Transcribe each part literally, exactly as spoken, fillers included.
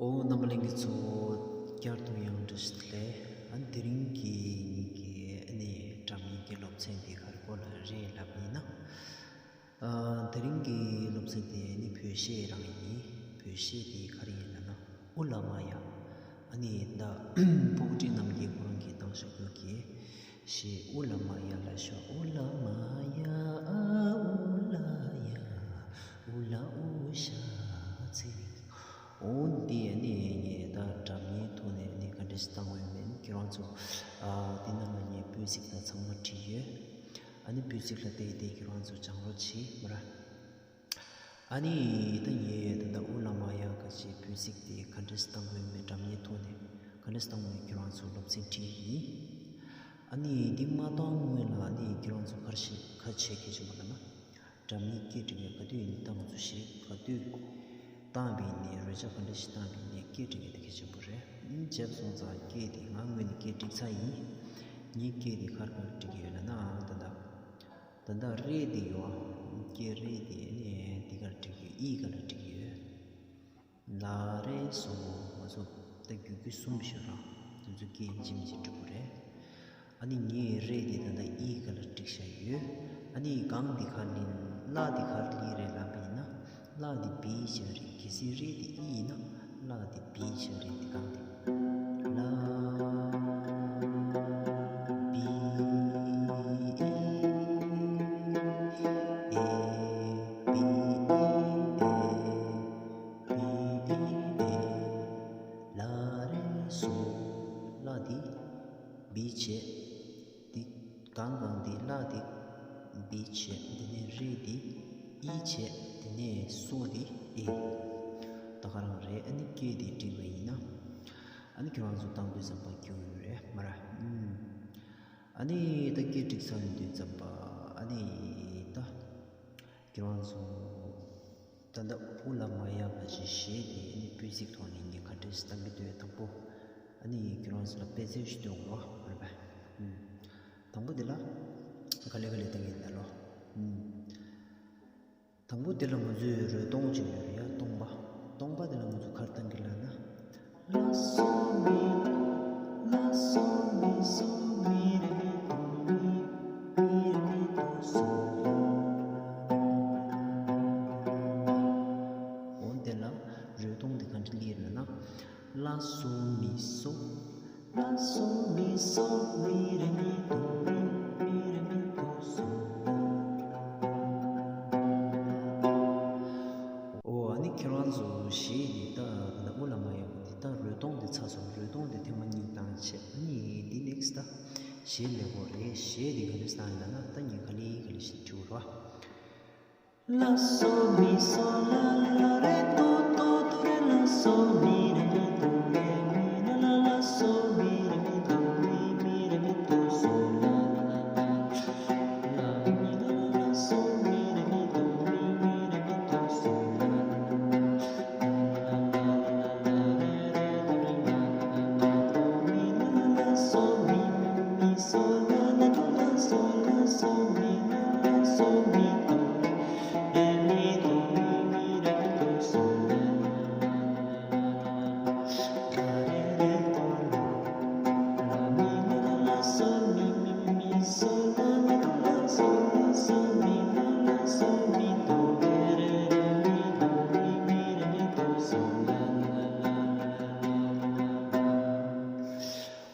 ཨོ་རྣམ་པ་ལྷན་རྒྱས་ཚོ། བསྐྱར་དུ་ཡང་བཀྲ་ཤིས་བདེ་ལེགས། ཨ་དེ་རིང་གི་ངེད་ཀྱི་ཨ་ནི་སྒྲ་སྙན་གྱི་སློབ་ཚན་འདི་ག་རེ་སྐོར་ལ་རེད་ལབ་ཡིན་ན། ཨ་དེ་རིང་གི་སློབ་ཚན་དེ་ཨ་ནི་བོད་གཞས་རང་ཡིན། བོད་གཞས་དེ་ག་རེ་ཡིན་ལབ་ན། ཨུ་ལ་མ་ཡ། ཨ་ནི་ད་ཕུག་བཀྲིས་རྣམ་རྒྱལ་ཁོ་རང་གིས་བཏང་བཞག་རྒྱུ་གི་གཞས། ཨུ་ལ་མ་ཡ་ལ་ཤོ། ཨུ་ལ་མ་ཡ། ཨ་ཨུ་ལ་ཡ། ཨུ་ལ་ཨུ་ཤ་ཚིག་འོན་ཏེ་ཨ་ནི་ངས་ད་སྒྲ་སྙན་ཐོག་ནས་ཨ་ནི་ག་འདྲ་ཞིག་བཏང་བ་ཡིན་མིན་ཁྱེད་རང་ཚོ། ཨ་དེ་ནང་ལ་ངས་པོད་ཚིག་དང་ཚང་མ་བྲིས་ཡོད། ཨ་ནི་པོད་ཚིག་ལ་བལྟས་བལྟས་ཁྱེད་རང་ཚོ་སྦྱང་རོགས་བྱེད་མོ་ར། ཨ་ནི་ད་ངས་ད་ལྟ་ཨུ་ལ་མ་ཡ་ག་ཅེས་པོད་ཚིག་དེ་ག་འདྲ་ཞིག་བཏང་བ་ཡིན་མིན་སྒྲ་སྙན་ཐོག་ནས་ག་འདྲ་ཞིག་བཏང་བ་ཡིན་ཁྱེད་རང་ཚོ་སློབ་ཚན་བྲིས་ཡིན། ཨ་ནི་འདི་མ་བཏང་སྔོན་ལ་ཨ་ནི་ཁྱེད་རང་ཚོ་ག་རེ་བྱེད་ག་བྱེད་ཁེ་ཆེན་པོ་ལ་ན། སྒྲ་མི་སྐད་འབྲི་གི་ག་དུས་ཡིན་ད་ང་ཚོ་ཞེས་ག་དུས་བཏང་བའི་ནས་རོལ་ཆ་ག་འདྲ་ཞིག་བཏང་བའི་ནས་སྐད་འབྲི་གི་དེ་གལ་ཆེན་པོ་རེད། བྱས་སོང་ཙང་སྐད་དེ་ང་ངོས་ནས་སྐད་འབྲི་ཚར་ཡིན། ངས་སྐད་དེ་ག་རེ་ག་རེ་འབྲི་གི་ཡོད་ལབ་ན། ཨང་ད་ད་ད་ད་རེད་དེ་ཡོད། སྐད་རེད་དེ་ནས་དེ་ག་རེ་འབྲི་གི་ཡོད། ཨི་ག་ལ་འབྲི་གི་ཡོད། ལ་རེ་སོ། ང་ཚོ་ད་རྒྱུད་སྐུད་གསུམ་ཞུ་ར། དེ་ཚོ་སྐད་འཇིམ་གྱིས་གྲུབ་པ་རེད། ཨ་ནི་ངས་རེད་དེ་ད་ལྟ་ཨི་ག་ལ་བསྒྲིགས་བཞག་ཡོད། ཨ་ནི་གང་འདི་ག་ལིན་ལ་འདི་ག་ལི་རེད་ལབ་པ་ཡིན་ན། ལ་འདི་བི་ཞིག་རེད། གལ་སྲིད་རེད་དེ་ཨི་ཡིན་ན་ལ་འདི་བི་ཞིག་རེད། དེ་གང་འདི་ལ་བི་ཨི་ཨེ་བི་ཨི་ཨེ། བི་ཨི་ཨེ། ལ་རེ་སོ། ལ་འདི་བི་བྱས། འདི་གང་གང་འདི་ལ་འདི་བི་བྱས། འདི་ནས་རེ་འདི་ཨི་བྱས། འདི་ནས་སོ་འདི་ཨེ། ད་ག་རང་རེད། ཨ་ནི་སྐད་འདི་བསྒྲིགས་པ་ཡིན་ན། ཨ་ནི་ཁྱོད་རང་ཚོ་བཏང་དུས་ཙམ་པ་སྐྱོ་ཡོད་རེད་མ་ར། ཨུམ། ཨ་ནི་ད་སྐད་བསྒྲིགས་ཚར་དུས་ཙམ་པ་ཨ་ནི་ད། ཁྱེད་རང་ཚོ་ད་ལྟ་ཨུ་ལ་མ་ཡ་བ་ཅི་ཞེས་དེ་ནི་སྤུས་ཚིག་ཐོག་ནས་ངས་ག་འདྲས་ཤིག་གཏང་གི་འདུག་དང་པོ། ཨ་ནི་ཁྱེད་རང་ཚོ་ལ་དཔེ་མཚོན་ཞིག་སྟོན་དགོས་རེད་པས། ཨུམ། དང་པོ་དེ་ལ་ག་ལེ་ག་ལེ་གཏང་གི་ཡིན་ད་ལོ། ཨུམ། དང་པོ་དེ་ལ་ང་ཚོས་རོལ་སྟོང་ཅིག་ཡོད་རེད་ཡ། སྟོང་པ། སྟོང་པ་དེ་ལ་ང་ཚོ་ག་རེ་གཏང་གི་ལབ་ན། ལ་སོ་མི། ལ་སོ་མི་སོ་མི་རེ་མི་དོ་མི། མི་རེ་མི་དོ་སོ་ལ། འོ་དེ་ལ་རོལ་སྟོང་དེ་ག་འདྲ་སླེབས་ལབ་ན། ལ་སོ་མི་སོ། ལ་སོ་མི་སོ་མི་རེ་མི་དོ་མི། མི་རེ་མི་དོ་སོ་ལ། འོ་ཨ་ནི་ཁྱེད་རང་ཚོ་གཞས་འདི་ད་ད་ལྟ་ཨུ་ལ་མ་ཡ་བ་འདི་ད་རོལ་སྟོང་འདི་ཚར་སོང་། རོལ་སྟོང་འདི་ཐེངས་མ་གཉིས་བཏང་བྱས། ཨ་ནི་འདི་ནེག་སི་ད་གཞས་ལེན་དགོས་རེད། གཞས་འདི་ག་འདྲ་བཏང་ཡིན་ལབ་ན། ད་ངས་ག་ལེ་ག་ལེ་ཞིག་བྲིས་རོགས། ལ་སོ་མི་སོ་ལ་ལ་རེ་དོ་དོ་དོ་རེ། ལ་སོ་མི་རེ་མི་དོ་རེ་མི་ལ་ལ། ལ་སོ་མི་རེ་མི་དོ་མི། མི་རེ་མི་དོ་སོ་ལ་ལ་ལ་ལ། ལ་མི་ལ་ལ། ལ་སོ་མི་རེ་མི་དོ་མི། མི་རེ་མི་དོ་སོ་ལ་ལ་ལ་ལ།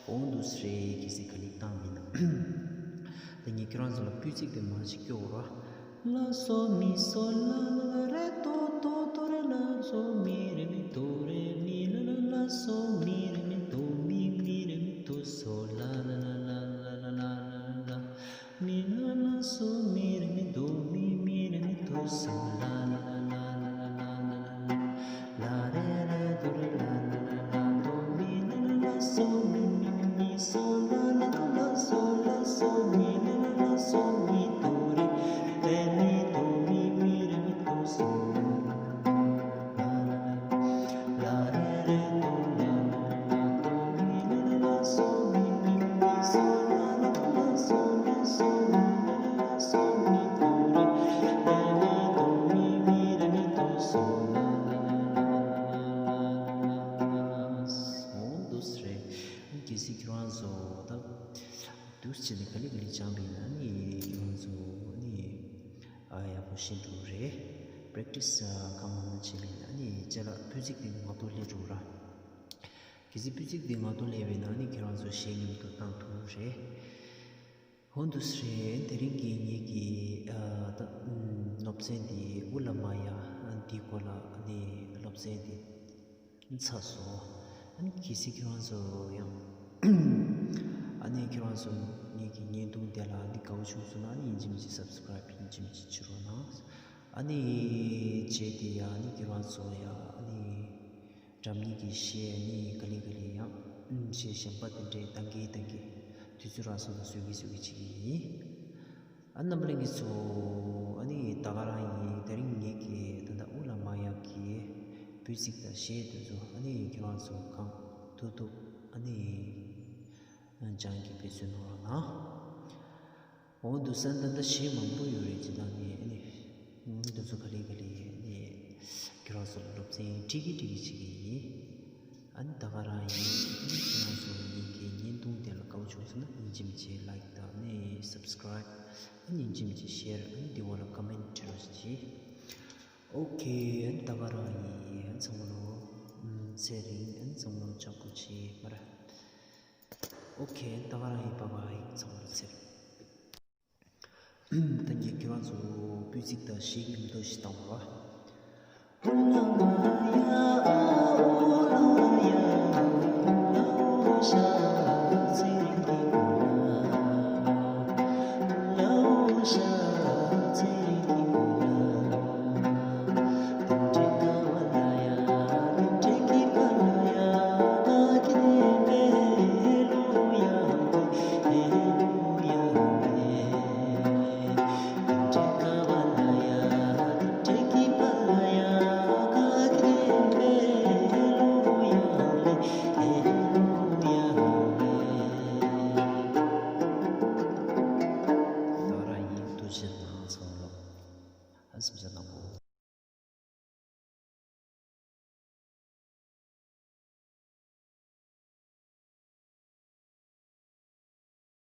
འོང་འདུག་སེ་རེད། གལ་སྲིད་ག་ལེ་བཏང་མིན་ན། ད་ངས་ཁྱེད་རང་ཚོ་ལ་སྤུས་ཚིག་དེ་མར་ཅིག་སྐྱོར་རོགས། ལ་སོ་མི་སོ་ལ་ལ་ལ་རེ་དོ་དོ་དོ་རེ། ལ་སོ་མི་རེ་མི་དོ་རེ་མི་ལ་ལ། ལ་སོ་མི་རེ་མི་དོ་མི། མི་རེ་མི་དོ་སོ་ལ་ལ་ལ་ལ་ལ། མི་ལ་ལ་སོ་མི་རེ་མི་དོ་མི། མི་རེ་མི་དོ་སོ་ལ་ལ་ལ་ལ་ལ། ལ་རེ་རེ་དོ་རེ་ལ་ལ་ལ་ལ། དོ་མི་ལ་ལ་ལ། སོ་མི་མི་མི་མི་སོ་ལ་ལ་ལ། ལ་སོ་ལ་སོ་མི་ལ་ལ་ལ། སོ་མི་དོ་རེ་རེ་མི་དོ་མི། མི་རེ་མི་དོ་སོ་ལ་ལ་ལ། ལ་རེ་རེ་དོ་ལ་ལ་ལ། དོ་མི་ལ་ལ་ལ། སོ་མི་མི་མི་སོ་ལ་ལ་ལ། སོ་ལ་སོ་མི་ལ་ལ་ལ། སོ་མི་དོ་རེ་རེ་མི་དོ་མི། མི་རེ་མི་དོ་སོ་ལ་ལ་ལ། ད་འདུག་སེ་བྱས་ནས་ག་ལེ་ག་ལེ་སྦྱངས་པ་ཡིན་ན་ཨ་ནི་ཁྱེད་རང་ཚོ་ཨ་ནི་ཨ་ཡག་པོ་ཤེས་འགྲོ་གི་རེད། པེ་རེག་ཊི་སི་གང་མང་མང་བྱས་པ་ཡིན་ན་ཨ་ནི་ཅ་ལག་སྤུས་ཚད་དེ་ངོ་ཐོག་སླེབས་འགྲོ་གི་རེད། གལ་སྲིད་སྤུས་ཚད་དེ་ངོ་ཐོག་སླེབས་པ་ཡིན་ན་ཨ་ནི་ཁྱེད་རང་ཚོ་གཞས་མཉམ་དུ་བཏང་ཐུབ་ཀྱི་རེད། འོ་འདུག་སེ་རེད། དེ་རིང་གི་ངེད་ཀྱི་ཨ་ད་ཨམ་སློབ་ཚན་འདི་ཨུ་ལ་མ་ཡ་འདིའི་སྐོར་ལ་ཨ་ནི་སློབ་ཚན་འདི་ཚར་སོང་། ཨ་ནི་གལ་སྲིད་ཁྱེད་རང་ཚོ་ཡང་ཨ་ནི་ཁྱེད་རང་ཚོ་ངེད་ཀྱི་བརྙན་ཐུང་དེ་ལ་ཨ་ནི་དགའ་བོ་བྱུང་སོང་ན་ཨ་ནི་ཡིན་གཅིག་མིན་གཅིག་སབ་སི་ཀ་རའིབ་ཡིན་གཅིག་མིན་གཅིག་བྱེད་རོགས་གནང་། ཨ་ནི་རྗེས་དེ་ཡང་ཨ་ནི་ཁྱེད་རང་ཚོ་ཡང་ཨ་ནི་སྒྲ་སྙན་གྱི་གཞས་ཨ་ནི་ག་ལེ་ག་ལེ་ཡང་གཞས་གཞན་པ་དེ་འདྲས་བཏང་གི་བཏང་གི་དུས་ཚོད་རག་སོང་ན་བཟོ་གི་བཟོ་གི་བྱེད་ཀྱི་ཡིན། ཨ་རྣམ་པ་ལྷན་རྒྱས་ཚོ་ཨ་ནི་ད་ག་རང་ཡིན། དེ་རིང་ངེད་ཀྱི་ད་ལྟ་ཨུ་ལ་མ་ཡ་གི་སྤུས་ཚད་དང་གཞས་དེ་ཚོ་ཨ་ནི་ཁྱེད་རང་ཚོ་གང་ཐུབ་ཐུབ་ཨ་ནི་སྦྱང་གི་འབད་བརྩོན་གནང་རོགས་གནང་། འོ་འདུག་སེ་ད་ལྟ་གཞས་མང་པོ་ཡོད་རེད། ཅི་ད་ནི་ཨ་ནི་འདི་ཚོ་ག་ལེ་ག་ལེ་ནི་ཁྱེད་རང་ཚོ་ལ་སློབ་ཚན་ཁྲིད་ཀྱི་ཁྲིད་ཀྱི་བྱེད་ཀྱི་ཡིན། ཨ་ནི་ད་ག་རང་ཡིན། ཨ་ནི་ཁྱེད་རང་ཚོ་ངེད་ཀྱི་བརྙན་ཐུང་དེ་ལ་དགའ་བོ་བྱུང་སོང་ན་ཡིན་གཅིག་མིན་གཅིག་ལའིཀ་དང་ཨ་ནི་སབ་སི་ཀ་རའིབ་ཨ་ནི་ཡིན་གཅིག་མིན་གཅིག་ཤེར་ཨ་ནི་འདི་འོག་ལ་ཀོ་མེན་ཊི་བྲིས་རོགས་བྱེད། ཨོ་ཁེ། ཨ་ནི་ད་ག་རང་ཡིན། ཨ་ནི་ཚང་མ་ལོ་ཚེ་རིང་། ཨ་ནི་ཚང་མ་ལོ་ཅག་པོ་བྱེད་མ་ར། ཨོ་ཁེ། ད་ག་རང་ཡིན། བྷའི་བྷའི། ཚང་མ་ལོ་ཚེ་རིང་། ད་ངས་ཁྱེད་རང་ཚོ་སྤུས་ཚད་དང་གཞས་མཉམ་དུ་ཞིག་བཏང་བ། ད་རང་ཡིན། ཐུགས་རྗེ་